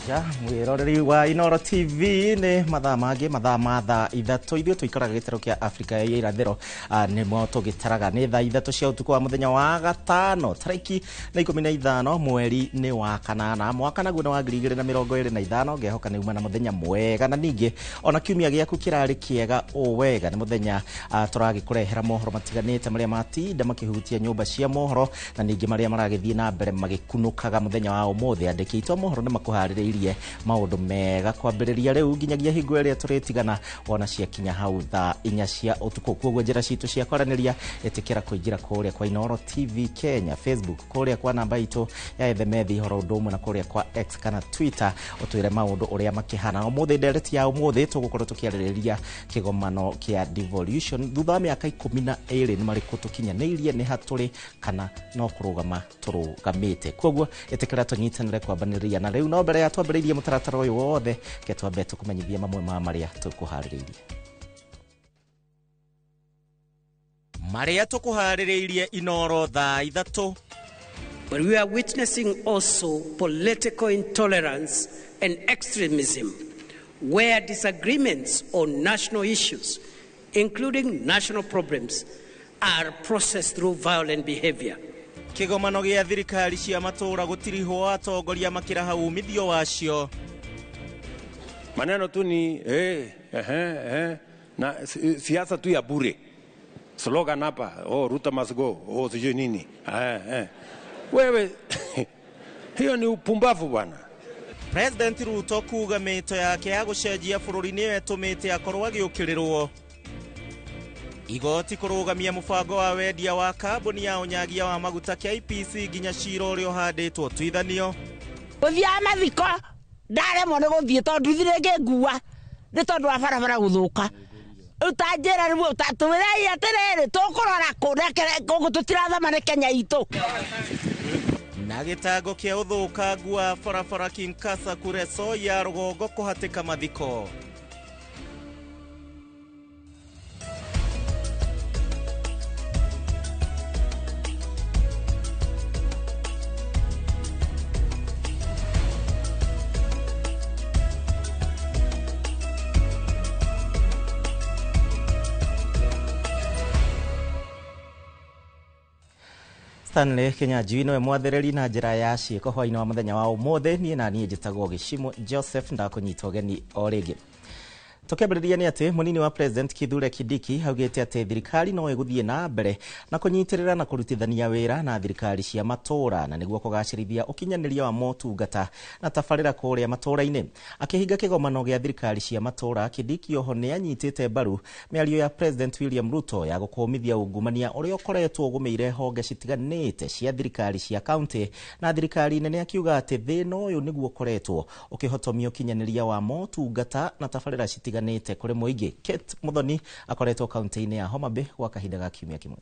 Ja mwiroreri wa Inooro TV nĩ mathaa mangĩ, mathaa ma thaa 3. Ithuĩ tũikaraga gĩtarũ kĩa Afrika ya irathĩro, nĩmo tũgĩtaraga nĩ thaa 3 cia ũtukũ wa mũthenya wa gatano, tarĩki na 15, mweri nĩ wa kanana, mwaka naguo nĩ wa 2025. Ngehoka nĩ uma na mũthenya mwega, na ningĩ ona kiumia gĩaku kĩrarĩ kĩega o wega. Nĩ mũthenya tũragĩkũrehera mohoro matiganĩte marĩa matinda makĩhutia nyũmba cia mohoro, na ningĩ marĩa maragĩthiĩ na mbere magĩkunũkaga mũthenya wa ũmũthĩ. Andĩki aitũ a mohoro nĩ makũharĩrĩirie maũndũ mega kwambĩrĩria rĩu nginyagia hingo ĩrĩa tũrĩtigana wona ciakinya hau thaa 4 cia ũtukũ. Koguo njĩra citũ cia kwaranĩria, ĩtĩkĩra kũingĩra kũrĩa kwa Inooro TV Kenya Facebook, kũrĩa kwa namba itũ ya ethemethi horo ũndũ ũmwe na kũrĩa kwa X kana Twitter, ũtwĩre maũndũ ũrĩa makĩhana. Ũmũthĩ ndereti ya ũmũthĩ tũgũkorwo tũkĩarĩrĩria kĩgomano kĩa devolution thutha wa mĩaka 12. Nĩ marĩkũ tũkinyanĩirie, nĩ hatũrĩ kana no kũrũgama tũrũgamĩte? Koguo ĩtĩkĩra tũnyitanĩre kwambanĩrĩria. Na rĩu no mbere ya twambĩrĩirie mũtaratara ũyũ wothe, ke twambe tũkũmenyithie mamwe ma marĩa tũkũharĩrĩirie. Marĩa tũkũharĩrĩirie Inooro thaa 3. But we are witnessing also political intolerance and extremism, where disagreements on national issues, including national problems, are processed through violent behavior. Kĩgomano gĩa thirikari cia matũũra gũtirihwo, atongoria makĩraha umithio wacio. Maneno tu ni eh, na siasa tu ya bure, slogan hapa, "Oh, Ruto must go," oh, sijui nini eh. Wewe, hiyo ni upumbavu, bwana. President Ruto kuga mĩto yake ya gũcenjia bũrũri nĩyo ĩtũmĩte akorwo agĩũkĩrĩrwo. Igoti kũrũgamia mũbango wa wendia wa kambuni ya ũnyagia wa maguta KPC nginya cira ũrĩa ũhandĩtwo tuithanio. Gũthiaga mathiko ndaremwo nĩ gũthiĩ tondũ nduthi rĩngĩ ngua nĩ tondũ wa barabara gũthũka. Rĩu ta njĩra rĩu ta twĩrei atĩrĩrĩ, tũkũrora kũ gũkũ tũtirathama nĩ Kenya itũ. Na gĩtango kĩa ũthũkangu wa barabara Kinkasa Kureso ya rũgongo kũhatĩka mathiko. Stanley Kinyanjui niwe mwathĩrĩri na njĩra ya ciĩko hwainĩ wa mũthenya wa ũmũthĩ. Niĩ na niĩ njĩtagwo Gĩcimo Joseph, ndakũnyita ũgeni o rĩngĩ. Tũkĩambĩrĩria nĩ atĩ mũnini wa President Kithure Kindiki augĩte atĩ thirikari no ĩgũthiĩ na mbere na kũnyitĩrĩra na kũrutithania wĩra na thirikari cia matũũra, na nĩguo kũgacĩrithia ũkinyanĩria wa motungata na tabarĩra kũrĩa matũũra-inĩ. Akĩhinga kĩgomano gĩa thirikari cia matũũra, Kindiki oho nĩ anyitĩte mbaru mĩario ya President William Ruto ya gũkũmithia ungumania ũrĩa ũkoretwo ũgũmĩire honge citiganĩte cia thirikari cia kaunti na thirikari nene, akiuga atĩ thĩna ũyũ nĩguo ũkoretwo ũkĩhotomia ũkinyanĩria wa motungata na tabarĩra citiganĩte kũrĩ mũingĩ. Kate Muthoni akoretwo kaunti-inĩ ya Homa Bay gwa kahinda ga kiumia kĩmwe.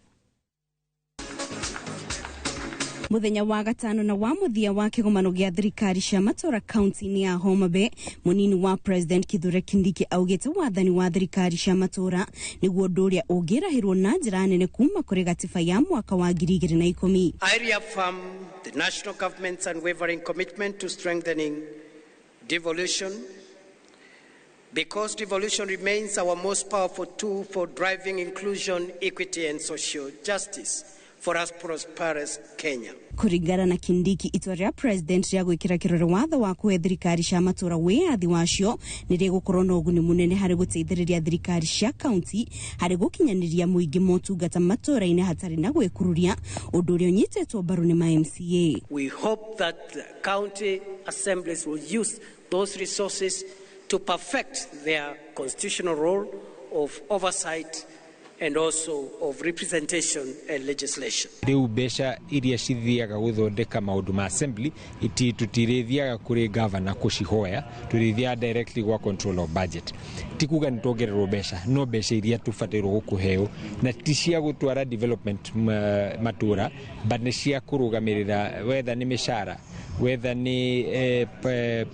Muthenya wa gatano na wa muthia wa kigomano gia thirikari cia matura kaunti-inĩ ya Homa Bay, munini wa President Kithure Kindiki augĩte wathani wa thirikari cia matura nĩguo ũndũ ũrĩa ũngĩrahĩrwo na njĩra nene kuma kũrĩ gatiba ya mwaka wa 2010. I reaffirm the national government's unwavering commitment to strengthening devolution, because devolution remains our most powerful tool for driving inclusion, equity, and social justice for a prosperous Kenya. Kũringana na Kindiki, itua rĩa President rĩa gwĩkĩra kĩrore watho wa kũhe thirikari cia matũra wĩyathi wacio nĩ rĩgũkorwo na ũguni mũnene harĩ gũteithĩrĩria thirikari cia kaunti harĩ gũkinyanĩria mũingĩ motungata matũra-inĩ hatarĩ na gwĩkururia, ũndũ ũrĩa ũnyitĩtwo mbaru nĩ ma MCA. We hope that the county assemblies will use those resources to perfect their constitutional role of oversight and also of representation and legislation. Rĩu mbeca iria cithiaga gũthondeka maũndũ ma assembly iti tũtirĩthiaga kũrĩ governor kũcihoya, tũrĩthiaga directly gwa control of budget. Ti kuga nĩ tuongererwo mbeca, no mbeca iria tũbatairwo gũkũheo na ti cia gũtwara development matũra, but nĩ cia kũrũgamĩrĩra, wetha nĩ mĩcara. Whether nĩ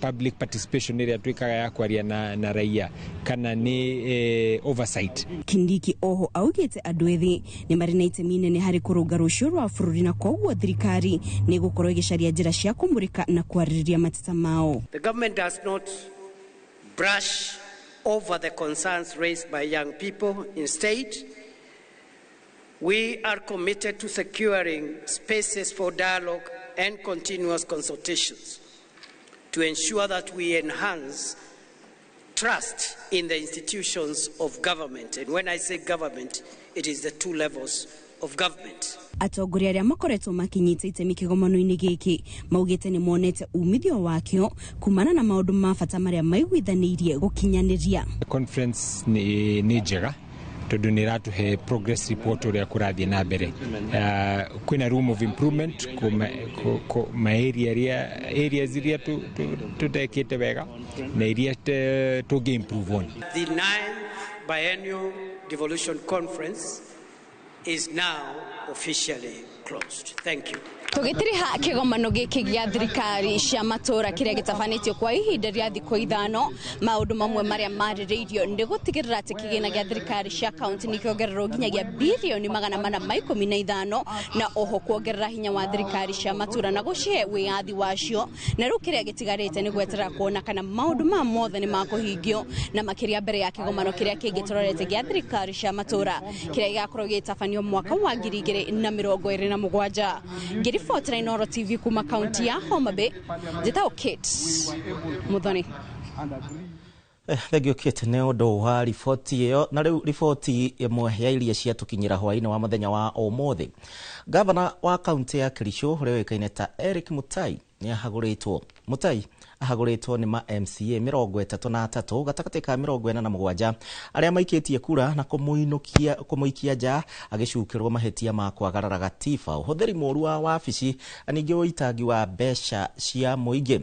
public participation ĩrĩa twĩkaga ya kwaria na raia, kana nĩ oversight. Kindiki oho augĩte andũ ethĩ nĩ marĩ na itemi nene harĩ kũrũnga rũciũ rwa bũrũri, na koguo thirikari nĩ ĩgũkorwo ĩgĩcaria njĩra cia kũmũrĩka na kwarĩrĩria mateta mao. The government does not brush over the concerns raised by young people. Instead, we are committed to securing spaces for dialogue and continuous consultations to ensure that we enhance trust in the institutions of government. And when I say government, it is the two levels of government. Atongoria arĩa makoretwo makinyita itemi kĩgomano-inĩ gĩkĩ maugĩte nĩ monete umithio wakĩo kumana na maũndũ ma bata marĩa maiguithanĩirie gũkinyanĩria. Conference nĩ njega tondũ nĩ ĩratũhe progress report ũrĩa kũrathiĩ na mbere. Kwĩna room of improvement ma area areas iria tũtekĩte wega na iria tũngĩ improve on. The ninth Biennial Devolution Conference is now officially closed. Thank you. Tũgĩtiriha kĩgomano gĩkĩ gĩa thirikari cia matũra kĩrĩa gĩtabanĩtio kwa ihinda rĩa thikũ 5, maũndũ mamwe marĩa marĩrĩirio nĩ gũtigĩrĩra atĩ kĩgĩna gĩa thirikari cia kaunti nĩ kĩongererwo nginyagia 415 birioni, na oho kuongerera hinya wa thirikari cia matũra na gũcihe wĩyathi wacio. Na rĩu kĩrĩa gĩtigarĩte nĩ gweterera kuona kana maũndũ maya mothe nĩ makũhingio, na makĩria mbere ya kĩgomano kĩrĩa kĩngĩ tũrorete gĩa thirikari cia matũra kĩrĩa gĩgakorwo gĩgĩtabanio mwaka wa 2027. Ngĩribotera Inooro TV kuma kaunti ya Homa Bay, njĩtagwo Kate Muthoni. Thank you, Kate, nĩ ũndũ wa riboti ĩyo. Na rĩu riboti ĩmwe ya iria ciatũkinyĩra hwaĩ-inĩ wa mũthenya wa ũmũthĩ, gavana wa kaunti ya Kericho ũrĩa ũĩkaine ta Eric Mutai nĩ ahagũrĩtwo. Mutai ahagũrĩtwo nĩ ma MCA 33 gatagatĩ ka 47 arĩa maikĩtie kura na kũmũinũkia kũmũikia nja, agĩcukĩrwo mahĩtia ma kwagarara gatiba, ũhũthĩri mũru wa wabici na ningĩ ũitangi wa mbeca cia mũingĩ.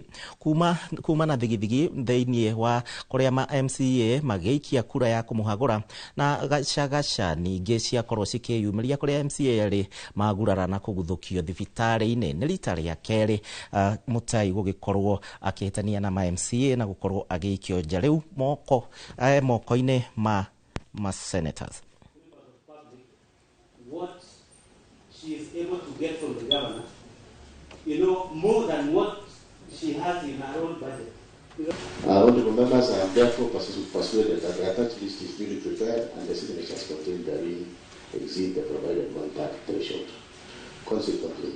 Kuma na thigithigi thĩinĩ wa kũrĩa ma MCA magĩikia kura ya kũmũhagũra, na gacagaca ningĩ ciakorwo cikĩyumĩria kũrĩa MCA erĩ magurara na kũguthũkio thibitarĩ-inĩ. Nĩ rita rĩa kerĩ Mutai gũgĩkorwo akĩhĩtania na ma MCA na gũkorwo agĩikio nja, rĩu moko-inĩ ma senators. What she is able to get from the governor, more than what she has in her own budget. Honorable members, I am therefore persuaded that the attached list is duly prepared and the signatures contained therein exceed the provided one-third threshold. Consequently,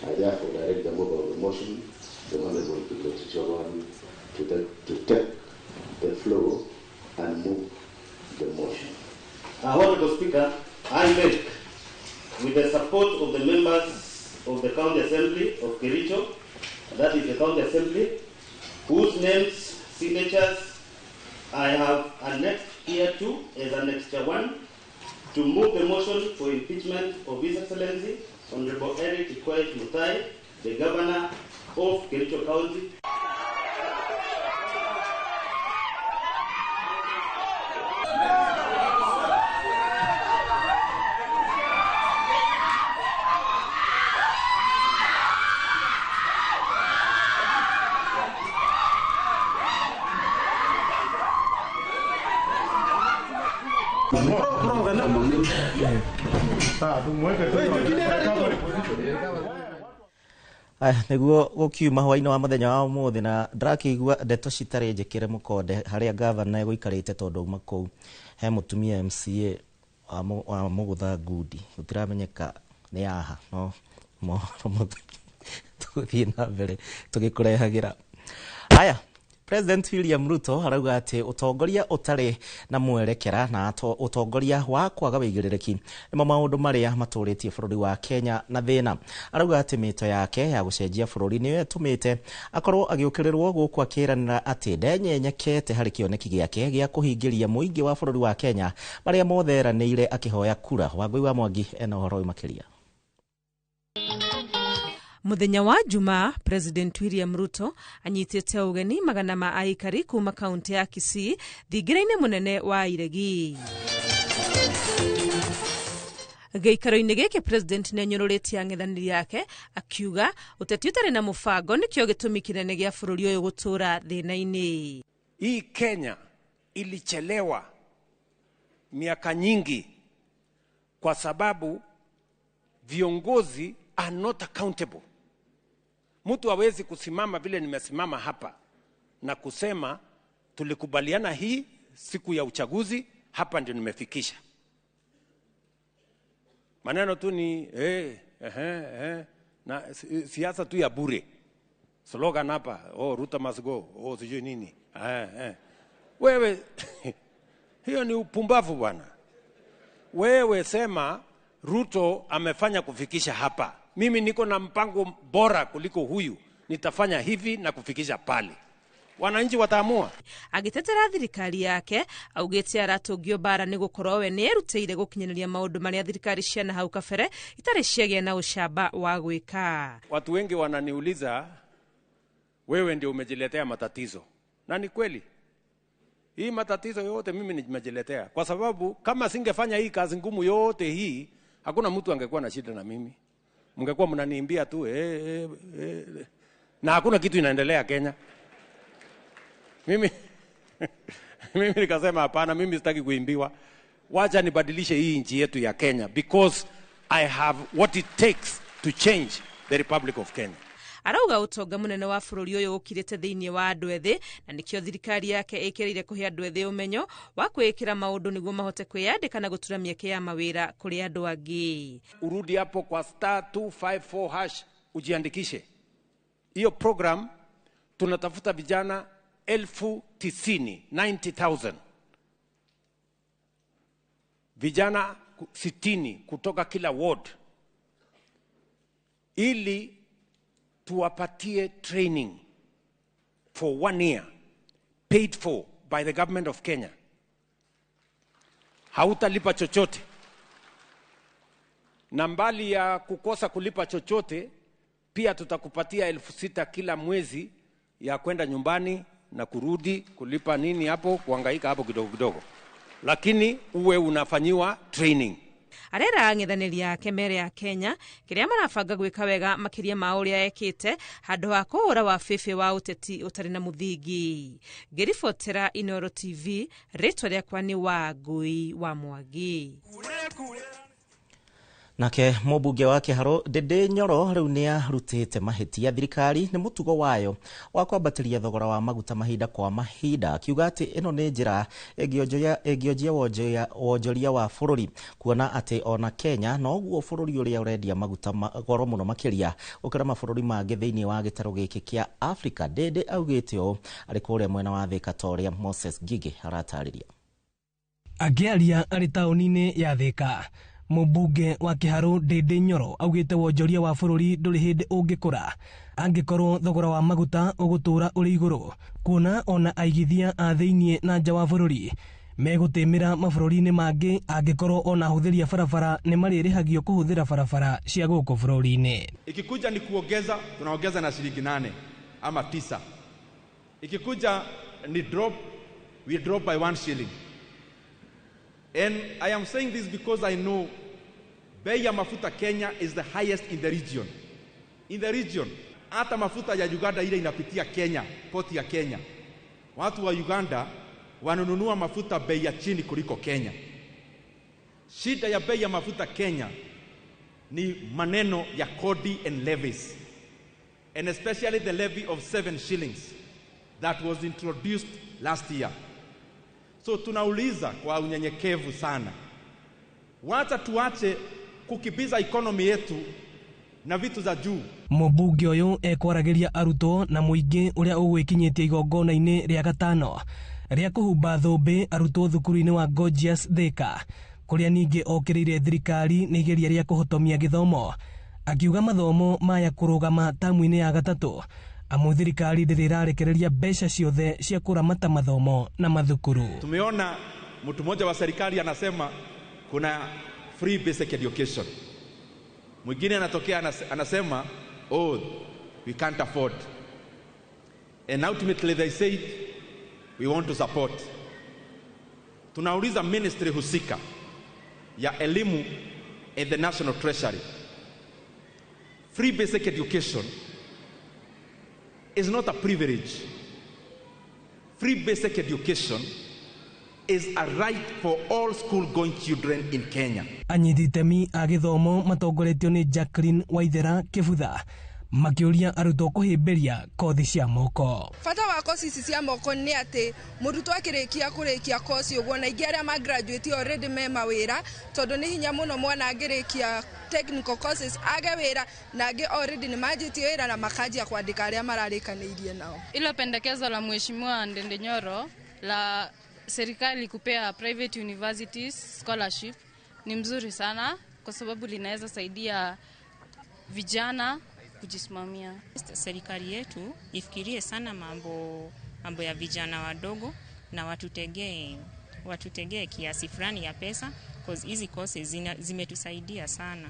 I therefore direct the mover of the motion, the Honorable Peter Chichorwan, to take the floor and move the motion. Honorable Speaker, I make, with the support of the members of the County Assembly of Kericho, that is the County Assembly, whose names, signatures I have annexed hereto as Annexure 1, to move the motion for impeachment of His Excellency Honorable Eric Koech Mutai, the Governor of Kericho County. Aya, nĩguo gũkiuma hwaĩ-inĩ wa mũthenya wa ũmũthĩ, na ndĩrakĩigua ndeto citarĩ njĩkĩre mũkonde harĩa gavana egũikarĩte, tondũ auma kũu he mũtumia MCA wa mũgũtha ngundi, gũtiramenyeka nĩ aha, no mohoro tũgũthiĩ na mbere tũgĩkũrehagĩra. Haya, President William Ruto arauga atĩ ũtongoria ũtarĩ na mwerekera na ũtongoria wa kwaga wĩigĩrĩrĩki nĩmo maũndũ marĩa matũrĩtie bũrũri wa Kenya na thĩna. Arauga atĩ mĩto yake ya gũcenjia bũrũri nĩyo ĩtũmĩte akorwo agĩũkĩrĩrwo, gũkũ akĩranĩra atĩ ndenyenyekete harĩ kĩoneki gĩake gĩa kũhingĩria mũingĩ wa bũrũri wa Kenya marĩa mothe eranĩire akĩhoya kura. Wangũi wa Mwangi ena ũhoro ũyũ makĩria. Muthenya wa Juma, President William Ruto anyitĩte ũgeni magana ma aikari kuma kaunti ya Kisii thingira-inĩ mũnene wa Iregi. Gĩikaro-inĩ gĩkĩ president nĩanyũrũrĩtie ang'ethanĩri ake akiuga ũteti ũtarĩ na mũbango nĩkĩo gĩtũmi kĩnene gĩa bũrũri ũyũ gũtũra thĩna-inĩ. Hii Kenya ilichelewa miaka nyingi kwa sababu viongozi are not accountable. Mtu hawezi kusimama vile nimesimama hapa na kusema tulikubaliana hii siku ya uchaguzi, hapa ndio nimefikisha. Maneno tu ni na siasa tu ya bure. Slogan hapa, oh Ruto must go, oh sijui nini. Wewe hiyo ni upumbavu bwana. Wewe sema Ruto amefanya kufikisha hapa. Mimi niko na mpango bora kuliko huyu. Nitafanya hivi na kufikisha pale. Wananchi wataamua. Agitetera thirikari yake augite aratũngio bara nĩ gũkorwo we nĩ erutĩire gũkinyanĩria maũndũ marĩa thirikari cia na hau kabere itarĩ ciagĩa na ũcamba wa gwĩka. Watu wengi wananiuliza, wewe ndio umejiletea matatizo. Na ni kweli. Hii matatizo yote mimi nimejiletea. Kwa sababu kama singefanya hii kazi ngumu yote hii, hakuna mtu angekuwa na shida na mimi. Mngekuwa mnaniimbia tu na hakuna kitu inaendelea Kenya. Mimi nikasema hapana, mimi sitaki kuimbiwa. Wacha nibadilishe hii nchi yetu ya Kenya because I have what it takes to change the Republic of Kenya. Arauga utonga munene wa bũrũri ũyũ ũkirĩte thĩinĩ wa andũ ethĩ na nĩkĩo thirikari yake ĩkĩrĩire kũhe andũ ethĩ ũmenyo wa kwĩĩkĩra maũndũ nĩguo mahote kwĩyandĩka na gũtura mĩeke ya mawĩra kũrĩ andũ angĩ. Urudi hapo kwa *254# ujiandikishe. Hiyo program tunatafuta vijana 90,000, 90,000. Vijana 60 kutoka kila ward ili tuwapatie training for 1 year paid for by the government of Kenya. Hautalipa chochote. Na mbali ya kukosa kulipa chochote, pia tutakupatia 6,000 kila mwezi ya kwenda nyumbani na kurudi, kulipa nini hapo, kuhangaika hapo kidogo kidogo. Lakini uwe unafanyiwa training. Arera ang'ethanĩri ake mere ya Kenya kĩrĩa marabanga gwĩka wega makĩria ma ũrĩa ekĩte handũ ha kũhũra wa bĩbĩ wa ũteti ũtarĩ na mũthingi. Ngĩribotera Inooro TV, rĩtwa rĩakwa nĩ Wangũi wa Mwangi. Nake mũmbunge wa Kĩharũ Ndĩndĩ Nyoro rĩu nĩarutĩte mahĩtia thirikari nĩ mũtugo wayo wa kwambatĩria thogora wa maguta mahinda kwa mahinda, akiuga atĩ ĩno nĩ njĩra ĩngĩonjia wonjoria wa bũrũri, kuona atĩ ona Kenya noguo bũrũri ũrĩa ũrendia maguta goro mũno makĩria gũkĩra mabũrũri mangĩ thĩinĩ wa gĩtarũ gĩkĩ kĩa Afrika. Ndĩndĩ augĩte ũũ arĩ kũrĩa mwena wa Thĩka ta ũrĩa Moses Ngigĩ aratarĩria. Akĩaria arĩ taũni-inĩ ya Thĩka, mũmbunge wa Kĩharũ Ndĩndĩ Nyoro augĩte wonjoria wa bũrũri ndũrĩ hĩndĩ ũngĩkũra angĩkorwo thogora wa maguta ũgũtũra ũrĩ igũrũ, kuona ona aigithia a thĩinĩ na nja wa bũrũri megũtĩmĩra mabũrũri-inĩ mangĩ angĩkorwo ona ahũthĩri a barabara nĩ marĩrĩhagio kũhũthĩra barabara cia gũkũ bũrũri-inĩ. Ikikuja ni kuongeza, tunaongeza na shilingi 8 ama 9. Ikikuja ni drop, we drop by 1 shilling. And I am saying this because I know bei ya mafuta Kenya is the highest in the region. In the region, hata mafuta ya Uganda ile inapitia Kenya, poti ya Kenya. Watu wa Uganda wanununua mafuta bei ya chini kuliko Kenya. Shida ya bei ya mafuta Kenya ni maneno ya kodi and levies. And especially the levy of 7 shillings that was introduced last year. So tunauliza kwa unyenyekevu sana, wacha tuache kukibiza economy yetu na vitu za juu. Mũmbunge ũyũ ekwaragĩria arutwo na mũingĩ ũrĩa ũgwĩkinyĩtie igongona-inĩ rĩa gatano rĩa kũhumba thũmbĩ arutwo thukuru-inĩ wa Gorgeous Thika, kũrĩa ningĩ okĩrĩire thirikari nĩ igeria rĩa kũhotomia gĩthomo, akiuga mathomo maya kũrũgama tamu-inĩ ya gatatũ amu thirikari ndĩrĩ ĩrarekereria mbeca ciothe cia kũramata mathomo na mathukuru. Tumeona mtu mmoja wa serikali anasema kuna free basic education. Mwingine anatokea anasema oh, we can't afford. And ultimately they said we want to support. Tunauliza ministry husika ya elimu and the National Treasury. Free basic education is not a privilege. Free basic education is a right for all school-going children in Kenya. Anyiti itemi a gĩthomo matongoretio nĩ Jacqueline Waithera Kĩbutha makĩũria arutwo kũhĩmbĩria kothi cia moko. Bata wa kosi ici cia moko nĩ atĩ mũrutwo akĩrĩkia kũrĩkia kosi ũguo, na aingĩ arĩa ma graduate already me mawĩra, tondũ nĩ hinya mũno mwana angĩrĩkia technical courses age wĩra, na angĩ already nĩ manjĩtie wĩra na makanjia kwandĩka arĩa mararĩkanĩirie nao. Ilo pendekezo la Mheshimiwa Ndindi Nyoro la serikali kupea private universities scholarship ni mzuri sana, kwa sababu linaweza saidia vijana kujisimamia. Serikali yetu ifikirie sana mambo ya vijana wadogo na watutegee kiasi fulani ya pesa, cause hizi courses zimetusaidia sana.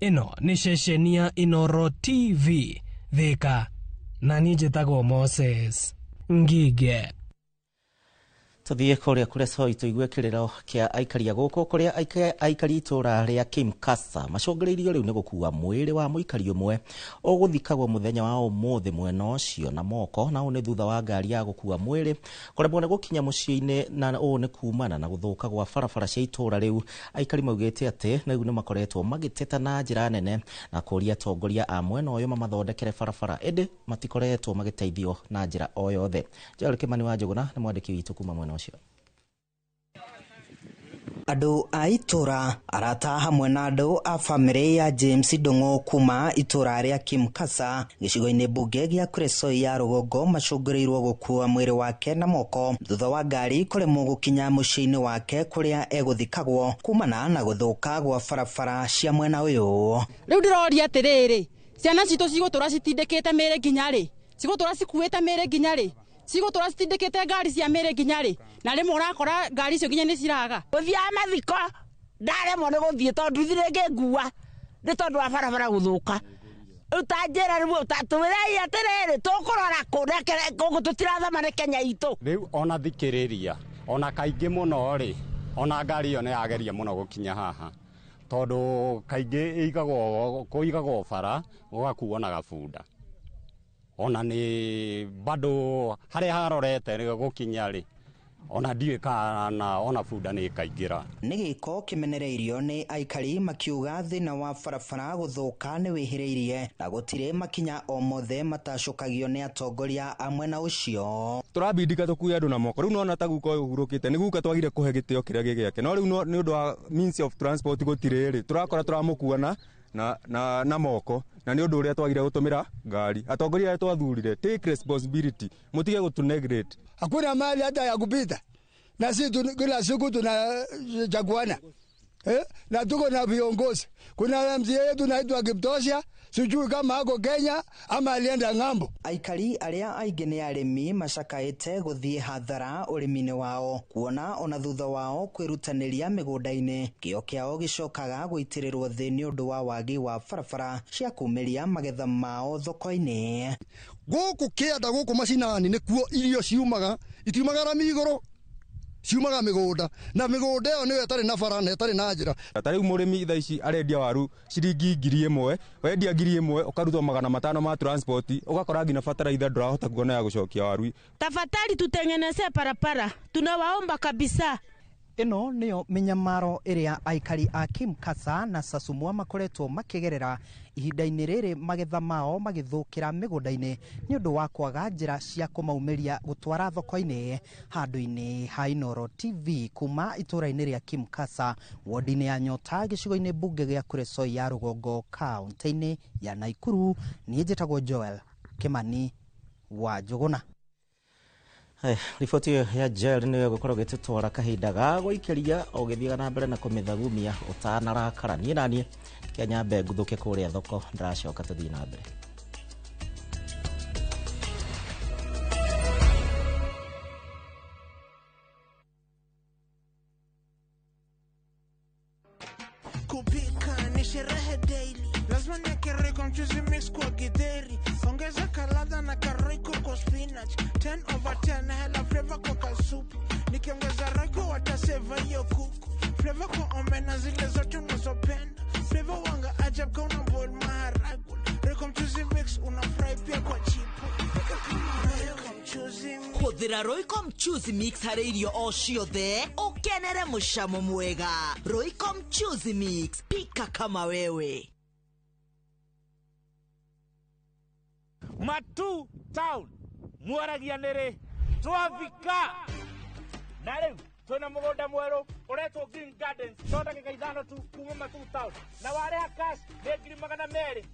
Ĩno nĩ ceceni ya Inooro TV Thika, na niĩ njĩtagwo Moses Ngige. Tuthiĩ kũrĩa Kuresoi tũigue kĩrĩro kĩa aikari a gũkũ, kũrĩa aikari itũra rĩa Kimkasa macũngĩrĩirio rĩu nĩ gũkua mwĩrĩ wa mũikari ũmwe ũgũthikagwo mũthenya wa ũmũthĩ mwena ũcio na moko, na ũũ nĩ thutha wa ngari ya gũkua mwĩrĩ kũremwo nĩ gũkinya mũciĩ-inĩ, na ũũ nĩ kumana na gũthũka gwa barabara cia itũra rĩu. Aikari maugĩte atĩ rĩu nĩ makoretwo magĩteta na njĩra nene na kũria atongoria a mwena ũyũ mamathondekere barabara, ĩndĩ matikoretwo magĩteithio na njĩra o yothe. Joel Kimani wa Njũgũna nĩ mwandĩki witũ kuma mwena ũcio. Andũ a itũra, arata hamwe na andũ a bamĩrĩ ya James Ndung'u kuma itũra rĩa Kimkasa gĩcigo-inĩ mbunge gĩa Kuresoi ya rũgongo macũngĩrĩirwo gũkua mwĩrĩ wake na moko thutha wa ngari kũremwo gũkinya mũciĩ-inĩ wake kũrĩa egũthikagwo kumana na gũthũka gwa barabara cia mwena ũyũ. Rĩu ndĩroria atĩrĩrĩ, ciana citũ cigũtũra citindĩkĩte mĩĩrĩ nginya rĩ? Cigũtũra cikuĩte mĩĩrĩ nginya rĩ? Cigũtũra citindĩkĩte ngari cia mĩĩrĩ nginya rĩ? Na rĩmwe ũrakora ngari icio nginya nĩ ciraga. Gũthiaga mathiko ndaremwo nĩ gũthiĩ tondũ nduthi rĩngĩ ngua nĩ tondũ wa barabara gũthũka. Rĩu ta njĩra rĩu tũwĩrei atĩrĩrĩ, tũkũrora kũ gũkũ tũtirathama nĩ Kenya itũ. Rĩu ona thikĩrĩria ona kaingĩ mũno rĩ, ona ngari ĩyo nĩ yageria mũno gũkinya haha, tondũ kaingĩ kũigagwo bara gũgakuo na gabunda, ona nĩ bado harĩa harorete gũkinya rĩ, ona ndiũĩ kana ona bunda nĩ ĩkaingĩra. Nĩ gĩko kĩmenereirio nĩ aikari makiuga thĩna wa barabara gũthũka nĩ wĩhĩrĩirie na gũtirĩ makinya o mothe matacũkagio nĩ atongoria a mwena ũcio. Tũrabindika tũkue andũ na moko, rĩu nona ta guka ũyũ ũhurũkĩte nĩ guka twagire kũhe gĩtĩo kĩrĩa gĩ gĩake, no rĩu nĩ ũndũ wa means of transport gũtirĩ rĩ, tũrakora tũramũkua na moko, na nĩ ũndũ ũrĩa twagire gũtũmĩra ngari. Atongoria arĩa twathurire, take responsibility, mũtige gũtũ neglect. Hakuna mali hata ya kupita, na sisi kila siku tunachaguana, na tuko na viongozi. Kuna mzee yetu naitwa Kiptosia, sijui kama ako Kenya ama alienda ng'ambo. Aikari arĩa aingĩ nĩ arĩmi macakaĩte gũthiĩ hathara ũrĩmi-inĩ wao, kuona ona thutha wao kwĩrutanĩria mĩgũnda-inĩ kĩo kĩao gĩcokaga gũitĩrĩrwo thĩ nĩ ũndũ wa wagi wa barabara cia kumĩria magetha mao thoko-inĩ. Gũkũ kĩanda gũkũ macinani nĩkuo irio ciumaga, itiumaga rami igũrũ, ciumaga mĩgũnda, na mĩgũnda ĩyo nĩyo ĩtarĩ na bara na ĩtarĩ na njĩra. Ta rĩu mũrĩmi thaa ici arendia waru ciringi 1000, wendia 1000 ũkarutwo 500 ma transport, ũgakora nginya bataraitha ndũrahota kuona ya gũcokia waru. Tafadhali tutengeneze barabara, tunawaomba kabisa. Ĩno nĩyo mĩnyamaro ĩrĩa aikari a Kimkasa na Sasumua makoretwo makĩgerera ihinda-inĩ rĩrĩ magetha mao magĩthũkĩra mĩgũnda-inĩ nĩ ũndũ wa kwaga njĩra cia kũmaumĩria gũtwara thoko-inĩ. Handũ-inĩ ha Inooro TV kuma itũra-inĩ rĩa Kimkasa, wodi-inĩ ya Nyota, gĩcigo-inĩ mbunge gĩa Kuresoi ya rũgongo, kaũntĩ-inĩ ya Naikuru, niĩ njĩtagwo Joel Kimani wa Njũgũna. Riboti ĩyo ya Joel nĩyo ĩgũkorwo ĩgĩtũtwara kahinda ga gũikĩria ũgĩthiaga na mbere na kũmĩthagumia ũtanarakara. Niĩ naniĩ kĩanyambe nguthũke kũrĩa thoko, ndĩracoka tũthiĩ na mbere. Kupika ni sherehe daily, lazima niweke royco mchuzi mix kwa githeri, ongeza kaladha na karoyco kwa spinach, 10/10 hela flavor kwa kasupu, nikiongeza royco wataseva hiyo kuku, flavor kwa omena zile zote unazopenda. Ketchup kama una boil maharagwe. Royco mchuzi mix una fry pia kwa chipo. Pika kama Royco mchuzi mix. Hũthĩra Royco mchuzi mix harĩ irio o ciothe ũkenere mũcamo mwega. Royco mchuzi mix, pika kama wewe. Matu town mwaragia nĩrĩ twafika na rĩu twĩna mũgũnda mwerũ ũretwo Green Gardens no ndagĩka 5 tu kuma Matu town na warĩha cash nĩ 280,000,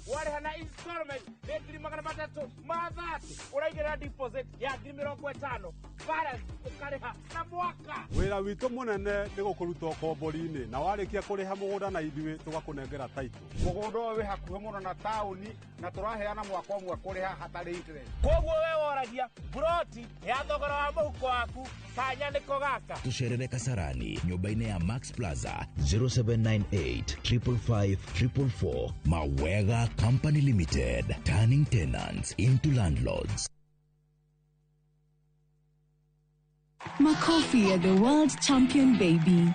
warĩha na installment nĩ 330,000, ũraigĩrĩra deposit ya 50,000, balance ũkarĩha na mwaka. Wĩra witũ mũnene nĩ gũkũruta ũkombori-inĩ na warĩkia kũrĩha mũgũnda na ithuĩ tũgakũnengera title. Mũgũnda ũyũ wĩ hakuhĩ mũno na taũni na tũraheana mwaka ũmwe kũrĩha hatarĩ interest. Koguo we woragia buroti ya thogora wa mũhuko waku kanya nĩko gaka. Tucerere Kasarani nyũmba-inĩ ya Max Plaza 0798 555 444. Mawega Company Limited, turning tenants into landlords. Makofi ya the world champion baby.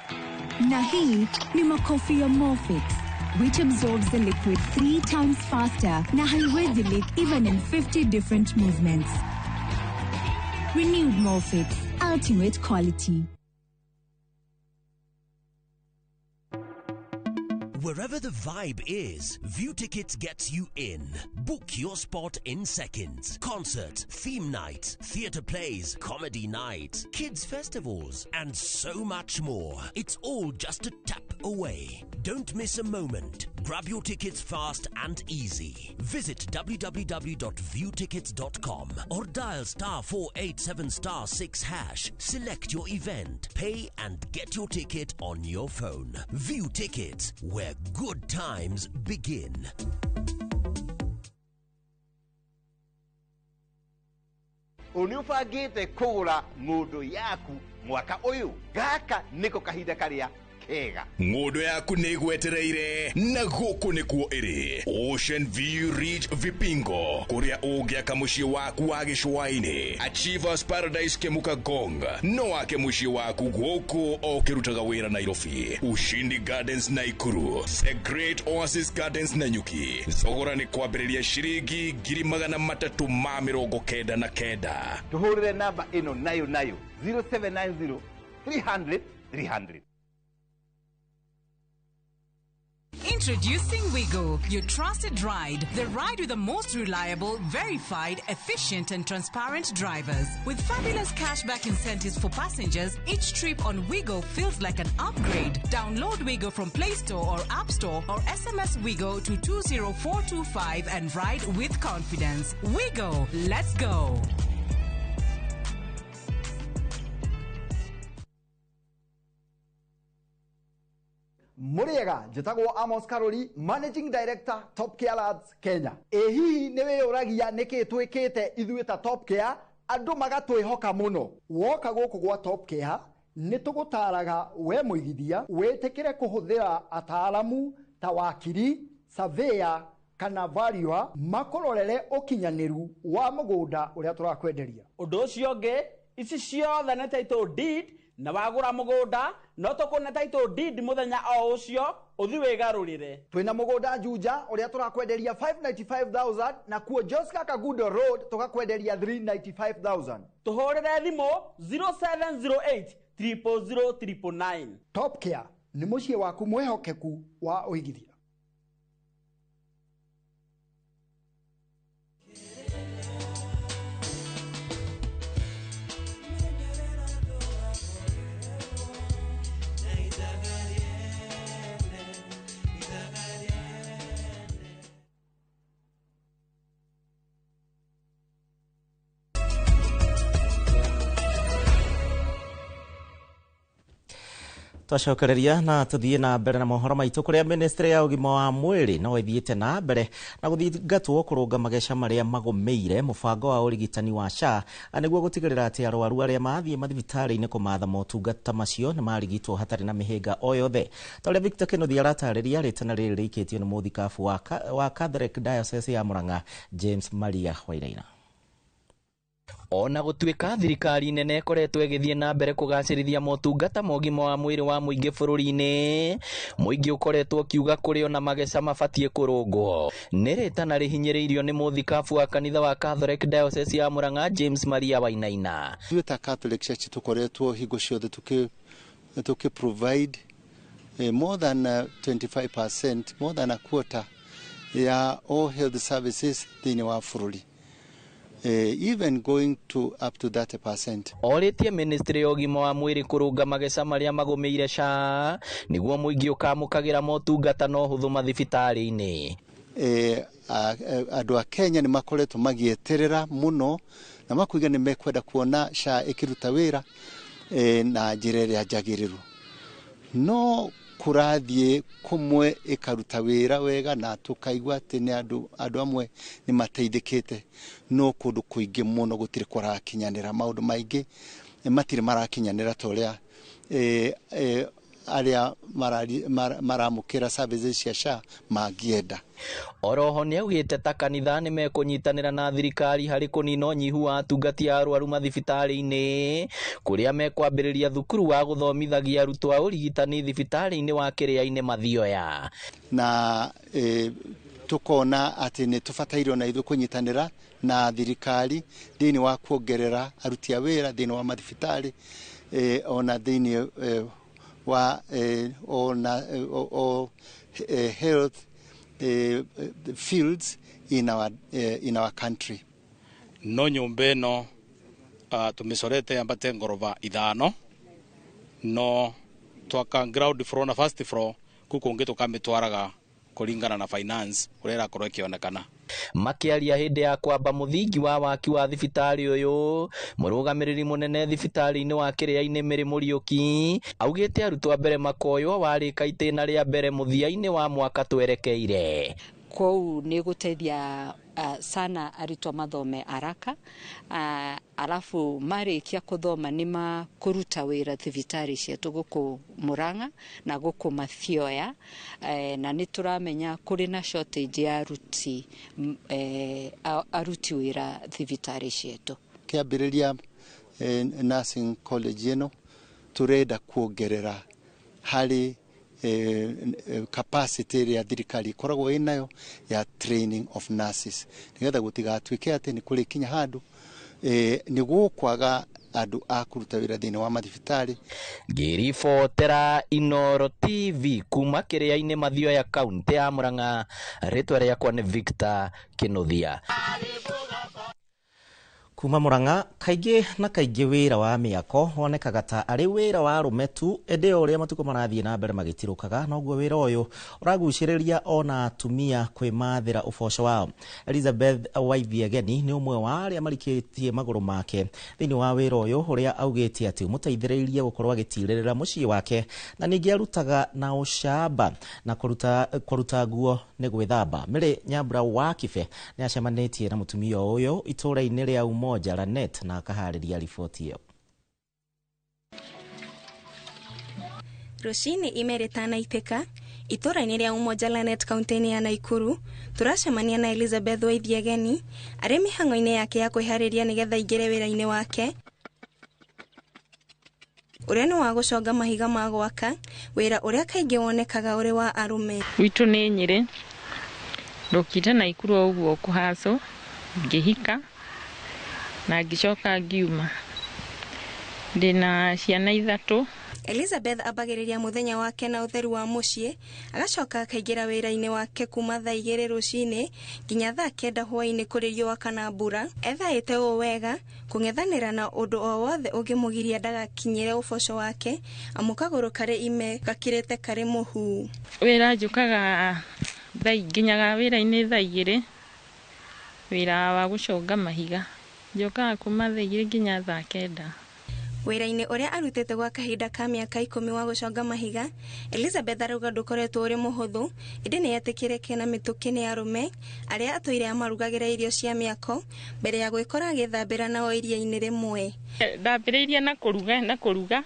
Na hii ni makofi ya Morfix, which absorbs the liquid 3 times faster na haiwezi leak even in 50 different movements. Renewed Morfix, ultimate quality. Wherever the vibe is, View Tickets gets you in. Book your spot in seconds. Concerts, theme nights, theatre plays, comedy nights, kids festivals, and so much more. It's all just a tap away. Don't miss a moment. Grab your tickets fast and easy. Visit www.viewtickets.com or dial *487*6#. Select your event, pay and get your ticket on your phone. View Tickets, where good times begin. Nĩ ũbangĩte kũgũra ng'ũndũ yaku mwaka ũyũ? Gaka nĩko kahinda karĩa kega. Ng'ũndũ yaku nĩ ĩgwetereire na gũkũ nĩkuo ĩrĩ. Ocean View Ridge Vipingo, kũrĩa ũngĩaka mũciĩ waku wa gĩcũa-inĩ. Achievers Paradise Kemuka Gong, no wake mũciĩ waku gũkũ o ũkĩrutaga wĩra Nairobi. Ushindi Gardens Naikuru, The Great Oasis Gardens Nanyuki. Thogora nĩ kwambĩrĩria ciringi 399,000. Tũhũrĩre namba ĩno nayo nayo 0790 300 300. Introducing Wigo, your trusted ride. The ride with the most reliable, verified, efficient and transparent drivers. With fabulous cashback incentives for passengers, each trip on Wigo feels like an upgrade. Download Wigo from Play Store or App Store or SMS Wigo to 20425 and ride with confidence. Wigo, let's go. Mũrĩega, njĩtagwo Amos Karori, Managing Director Top Care Lads Kenya. Ĩ hihi nĩ wĩyũragia nĩkĩ twĩkĩte ithuĩ ta Top Care andũ magatwĩhoka mũno? Woka gũkũ gwa Top Care nĩ tũgũtaraga we mũigithia wĩtĩkĩre kũhũthĩra ataaramu ta wakiri, surveyor kana valuer makũrorere ũkinyanĩru wa mũgũnda ũrĩa tũrakwenderia. Ũndũ ũcio ũngĩ, ici ciothe nĩ title deed, na wagũra mũgũnda no tũkũne title deed mũthenya o ũcio ũthi wĩgarũrĩre. Twĩna mũgũnda Juja ũrĩa tũrakwenderia 595,000 na kuo Joska Kagudo Road tũgakwenderia 395,000. Tũhũrĩre thimũ 0708 000 999. Top Care nĩ mũciĩ waku mwĩhokeku wa ũigithia. Twacokereria na tuthie na mbere na mohoro maitũ kũrĩa ministry ya ũgima wa mwĩrĩ no ĩthiĩte na mbere na gũthingatwo kũrũnga mageca marĩa magũmĩire mũbango wa ũrigitani wa SHA nĩguo gũtigĩrĩra atĩ arwaru arĩa mathiĩ mathibitarĩ-inĩ kũmatha motungata macio nĩ marigitwo hatarĩ na mĩhĩnga o yothe. Ta ũrĩa Victor Kĩnuthia aratarĩria, rĩtana rĩrĩ rĩikĩtio nĩ mũthikabu wa Catholic Diocese ya Murang'a James Maria Wainaina. Ona gũtuĩka thirikari nene ĩkoretwo ĩgĩthiĩ na mbere kũgacĩrithia motungata ma ũgima wa mwĩrĩ wa mũingĩ bũrũri-inĩ, mũingĩ ũkoretwo ũkiuga kũrĩ ona mageca mabatiĩ kũrũngwo. Nĩ rĩtana rĩhinyĩrĩirio nĩ mũthikabu wa kanitha wa Catholic Diocese ya Murang'a James Maria Wainaina. Ithuĩ ta Catholic Church tũkoretwo hingo ciothe tũkĩ provide more than 25%, more than a quarter ya all health services thĩinĩ wa bũrũri, even going to up to 30%. Orĩtie ministry ya ũgima wa mwĩrĩ kũrũnga mageca marĩa magũmĩire SHA nĩguo mũingĩ ũkamũkagĩra motungata na ũhũthũ mathibitarĩ-inĩ. Andũ a Kenya nĩ makoretwo magĩeterera mũno na makuiga nĩ mekwenda kuona SHA ĩkĩruta wĩra na njĩra ĩrĩa njagĩrĩru, no kũrathiĩ kũmwe ĩkaruta wĩra wega na tũkaigua atĩ nĩ andũ amwe nĩ mateithĩkĩte, no kũndũ kũingĩ mũno gũtirĩ kũrakinyanĩra, maũndũ maingĩ matirĩ marakinyanĩra ta ũrĩa arĩa maramũkĩra services cia SHA mangĩenda. Oroho nĩaugĩte ta kanitha nĩmekũnyitanĩra na thirikari harĩ kũnina ũnyihu wa atungati a arwaru mathibitarĩ-inĩ kũrĩa mekwambĩrĩria thukuru wa gũthomithagia arutwo a ũrigitani thibitarĩ-inĩ wa Kĩrĩa-inĩ Mathioya. Na tukona atĩ nĩ tũbataire ona ithuĩ kũnyitanĩra na thirikari thĩinĩ wa kuongerera aruti a wĩra thĩinĩ wa mathibitarĩ, ona thĩinĩ wa ona health fields in our country. No nyũmba ĩno tũmĩcorete yambate ngoroba 5, no twaka ground floor na first floor, kũu kũngĩ tũkamĩtwaraga kũringana na finance ũrĩa ĩrakorwo ĩkĩonekana. Makĩaria hĩndĩ ya kwamba mũthingi wa waki wa thibitarĩ ũyũ, mũrũgamĩrĩri mũnene thibitarĩ-inĩ wa Kĩrĩa-inĩ Mary Mũriũki augĩte arutwo a mbere makoywo warĩka itĩna rĩa mbere mũthia-inĩ wa mwaka twerekeire. Kũu nĩ gũteithia sana arutwo mathome haraka, alafu marĩkia kũthoma nĩ makũruta wĩra thibitarĩ cietũ gũkũ Murang'a na gũkũ Mathioya, na nĩ tũramenya kũrĩ na shortage ya aruti wĩra thibitarĩ cietũ. Kĩambĩrĩria nursing college ĩno tũrenda kuongerera harĩ capacity ĩrĩa thirikari ĩkoragwo ĩnayo ya training of nurses, nĩgetha gũtigatuĩke atĩ nĩ kũrĩkinya handũ nĩ gũkwaga andũ a kũruta wĩra thĩinĩ wa mathibitarĩ. Ngĩribotera Inooro TV kuma Kĩrĩa-inĩ Mathioya kaunti ya Murang'a, rĩtwa rĩakwa nĩ Victor Kĩnuthia. Kuma Murang'a, kaingĩ na kaingĩ wĩra wa mĩako wonekaga ta arĩ wĩra wa arũme tu, ĩndĩ o ũrĩa matukũ marathiĩ na mbere magĩtirũkaga noguo wĩra ũyũ ũragucĩrĩria ona atumia kwĩmathĩra ũboco wao. Elizabeth Waithiegeni nĩ ũmwe wa arĩa marikĩtie magũrũ make thĩinĩ wa wĩra ũyũ, ũrĩa augĩte atĩ ũmũteithĩrĩirie gũkorwo agĩtirĩrĩra mũciĩ wake na ningĩ arutaga na ũcamba na kũruta nguo nĩ gwĩthamba. Mary Nyambura wa Kibe nĩ acemanĩtie na mũtumia ũyũ itũũra-inĩ rĩa Umoja Lanet na akaharĩria riboti ĩyo. Rũcinĩ ime rĩtanaitĩka itũũra-inĩ rĩa Umoja Lanet kaunti-inĩ ya Naikuru, tũracemania na Elizabeth Waithiegeni arĩ mĩhang'o-inĩ yake ya kwĩharĩria nĩgetha aingĩre wĩra-inĩ wake ũrĩa nĩ wa gũconga mahiga ma gwaka, wĩra ũrĩa kaingĩ wonekaga ũrĩ wa arũme. Gwitũ nĩ Nyĩrĩ, ndokire Naikuru o ũguo kũhacwo, ngĩhika na ngĩcoka ngiuma. Ndĩna ciana 3. Elizabeth ambagĩrĩria mũthenya wake na ũtheru wa mũciĩ, agacoka akaingĩra wĩra-inĩ wake kuma thaa 2 rũcinĩ nginya thaa 9 hwaĩ-inĩ kũrĩ riũa kana mbura. Ethaĩte ũũ wega kũng'ethanĩra na ũndũ o wothe ũngĩmũgiria ndagakinyĩre ũboco wake, amu kagũrũ karĩ ime gakĩrĩte karĩ mũhu. Wĩra njũkaga nginyaga wĩra-inĩ thaa 2, wĩra wa gũconga mahiga. Njokaga kuma thaa 2 nginya thaa 9. Wĩra-inĩ ũrĩa arutĩte gwa kahinda ka mĩaka 10 wa gũconga mahiga, Elizabeth arauga ndũkoretwo ũrĩ mũhũthũ, ĩndĩ nĩ etĩkĩrĩke na mĩtũkĩ nĩ arũme arĩa atũire amarugagĩra irio cia mĩako mbere ya gwĩkora agĩthambĩra nao iria-inĩ rĩmwe. Ndambĩrĩirie na kũruga,